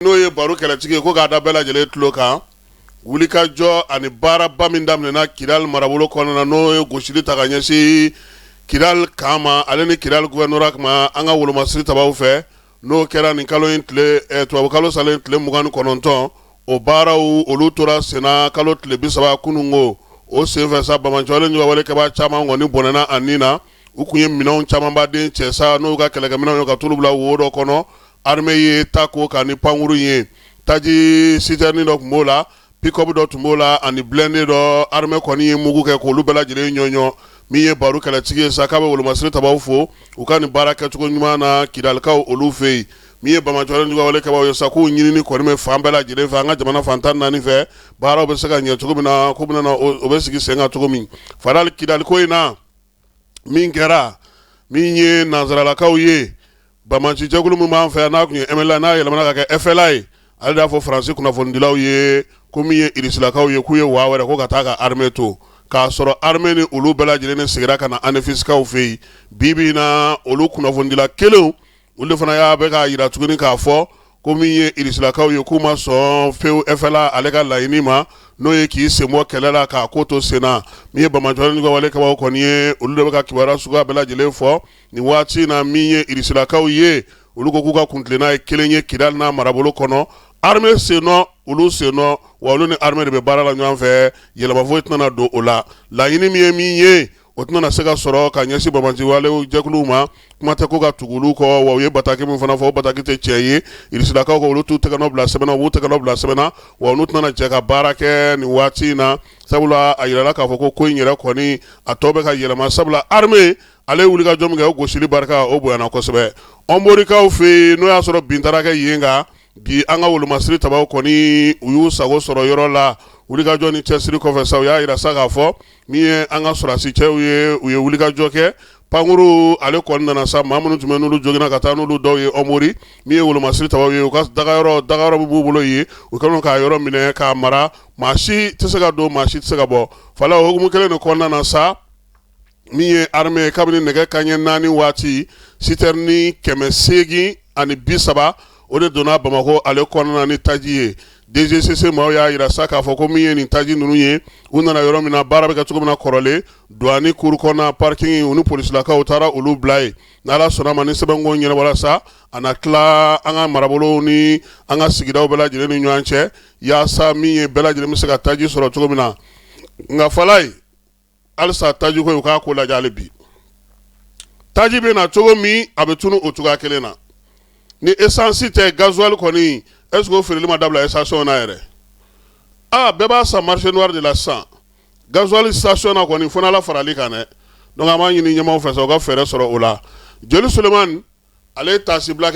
N'o ye baro kɛlɛtigi ye, ko k'a da bɛɛ lajɛlen tulo kan, wulikajɔ ani baaraba min daminɛna Kidali marabolo kɔnɔna, n'o ye gosili ta ka ɲɛsin Kidali camp ma, ale ni Kidali gouvernorat ma, an ka wolomasiri tabaw fɛ, n'o kɛra nin kalo in tile, tubabukalo salen tile 29, o baaraw olu tora senna kalo tile 30 kununko. O senfɛ sa, banbaanciwale juguwalekɛbaa caman kɔni bɔnɛna a ni na. U tun ye minɛnw camanbaden cɛ sa, n'u ka kɛlɛkɛminɛnw ye, ka t'olu bila wo dɔ kɔnɔ. Armée ye ta ko kan ni pankuru ye. Taji citerne dɔ tun b'o la, pick-up dɔ tun b'o la ani blindé dɔ. Armée kɔni ye mugu kɛ k'olu bɛɛ lajɛlen ɲɔɲɔ. Min ye baro kɛlɛtigi ye sa, k'a bɛ wolomasiri tabaw fo u ka nin baara kɛcogo ɲuman na Kidalikaw olu fɛ yen. Min ye banbaanciwale juguwalekɛbaaw ye sa, k'u ɲinini kɔni bɛ fan bɛɛ lajɛlen fɛ, an ka jamana fan 14 fɛ, baaraw bɛ se ka ɲɛ cogo min na, ko bɛna o bɛ sigi sen kan cogo min. Fadal, Kidali ko in na, min kɛra, min ye nansaralakaw ye, banbaanci jɛkulu min b'an fɛ, n'a tun ye MNLA, n'a yɛlɛmana ka kɛ FLA ye, ale de y'a fɔ Faransi kunnafonidilaw ye ko min ye Irisilakaw ye, k'u ye waa wɛrɛ ko ka taa ka armée to, k'a sɔrɔ armée ni olu bɛɛ lajɛlen de seginna ka na Anéfisikaw fɛ yen. Bi bi in na, olu kunnafonidila kelenw, olu de fana y'a bɛ k'a jira tuguni k'a fɔ ko min ye Irisilakaw ye, k'u ma sɔn fewu FLA ale ka laɲini ma, n'o ye k'i sen bɔ kɛlɛ la k'a ko to sen na. Min ye banbaanciwale juguwalekɛbaaw kɔni ye, olu de bɛ ka kibaruya suguya bɛɛ lajɛlen fɔ nin waati in na. Min ye Irisilakaw ye, olu ko k'u ka kuntilenna ye kelen ye Kidali n'a marabolo kɔnɔ, armée sennɔ, olu sennɔ, wa olu ni armée de bɛ baara la ɲɔgɔn fɛ, yɛlɛma foyi tɛna don o la. Laɲini min ye min ye, o tɛna se ka sɔrɔ ka ɲɛsin banbaanciwale jɛkuluw ma. Kuma tɛ ko ka tugu olu kɔ. Wa u ye bataki min fana fɔ, o bataki tɛ tiɲɛ ye. Irisilakaw ko olu t'u tɛgɛ bila sɛbɛn na, u b'u tɛgɛ bila sɛbɛn na, wa olu tɛna jɛ ka baara kɛ nin waati in na, sabula a yirala k'a fɔ ko ko in yɛrɛ kɔni a tɔ bɛ ka yɛlɛma, sabula armée ale ye wulikajɔ min kɛ, o gosili barika o bonyana kosɛbɛ. Ɔnborikaw fɛ yen, n'o y'a sɔrɔ bin taara kɛ yen kan bi, an ka wolomasiri tabaw kɔni, u y'u sago sɔrɔ yɔrɔ la. Wulikajɔ ni cɛsiri kɔfɛ sa, u y'a jira sa k'a fɔ min ye an ka sɔrɔdasi cɛw ye, u ye wulikajɔ kɛ. Pankuru ale kɔni nana sa, maa minnu tun bɛ n'olu joginna ka taa n'olu dɔw ye Ɔnbori. Min ye wolomasiri tabaw ye, u ka dagayɔrɔ b'u bolo yen, u kɛlen k'a yɔrɔ minɛ k'a mara, maa si tɛ se ka don, maa si tɛ se ka bɔ. Fala o hukumu kelen de kɔnɔna na sa, min ye armée ye, kabini nɛgɛ kanɲɛ 4 waati, citerne 830 o de donna Bamakɔ ale kɔnɔna ni taji ye. DGCC maaw y'a jira sa k'a fɔ ko min ye nin taji ninnu ye, u nana yɔrɔ min na, baara bɛ kɛ cogo min na kɔrɔlen, douane cour kɔnɔna parking, u ni polisilakaw taara olu bila yen. N'Ala sɔnna ma, ni sɛbɛnko ɲɛnabɔra sa, a na tila an ka marabolow ni an ka sigidaw bɛɛ lajɛlen ni ɲɔgɔn cɛ, yaasa min ye bɛɛ lajɛlen bɛ se ka taji sɔrɔ cogo min na. Nka Falaye, halisa tajiko, u k'a ko lajɛ hali bi. Taji bɛ na cogo min, a bɛ tunu o cogoya kelen na. Ni essence tɛ, gasoil kɔni, est-ce que o feereli ma dabila station na yɛrɛ? Aa, bɛɛ b'a san marché noir de la sisan. Gasoil station na kɔni, fo n'Ala farali kan dɛ. Donc an b'a ɲini ɲɛmaaw fɛ sa, u ka fɛɛrɛ sɔrɔ o la. Jeli Sulemani, ale ye taasibila kɛ.